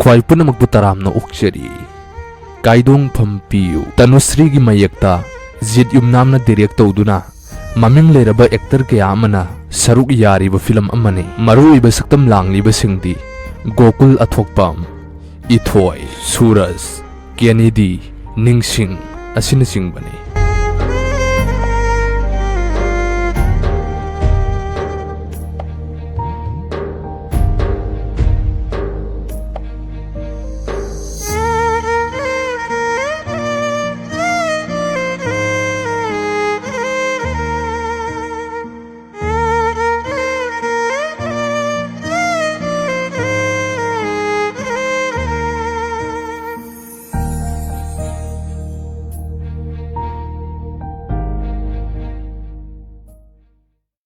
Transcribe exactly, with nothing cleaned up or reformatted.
ꯈ꯭ꯋꯥꯏ ꯄꯨꯝꯅꯃꯛꯄꯨ ꯇꯔꯥꯝꯅ ꯑꯣꯛꯆꯔꯤ꯫ ꯀꯥꯏꯗꯣꯡꯐꯝ ꯄꯤꯌꯨ꯫ ꯇꯅꯨꯁ꯭ꯔꯤꯒꯤ ꯃꯌꯦꯛꯇ ꯖꯤꯠ ꯌꯨꯝꯅꯥꯝꯅ ꯗꯤꯔꯦꯛ ꯇꯧꯗꯨꯅ ꯃꯃꯤꯡ ꯂꯩꯔꯕ ꯑꯦꯛꯇꯔ ꯀꯌꯥ ꯑꯃꯅ ꯁꯔꯨꯛ ꯌꯥꯔꯤꯕ ꯐꯤꯂꯝ ꯑꯃꯅꯤ꯫ ꯃꯔꯨꯑꯣꯏꯕ ꯁꯛꯇꯝ ꯂꯥꯡꯂꯤꯕꯁꯤꯡꯗꯤ ꯒꯣꯀꯨꯜ ꯑꯊꯣꯛꯄꯝ, ꯏꯊꯣꯏ, ꯁꯨꯔꯖ, ꯀꯦꯅꯦꯗꯤ, ꯅꯤꯡꯁꯤꯡ ꯑꯁꯤꯅꯆꯤꯡꯕꯅꯤ꯫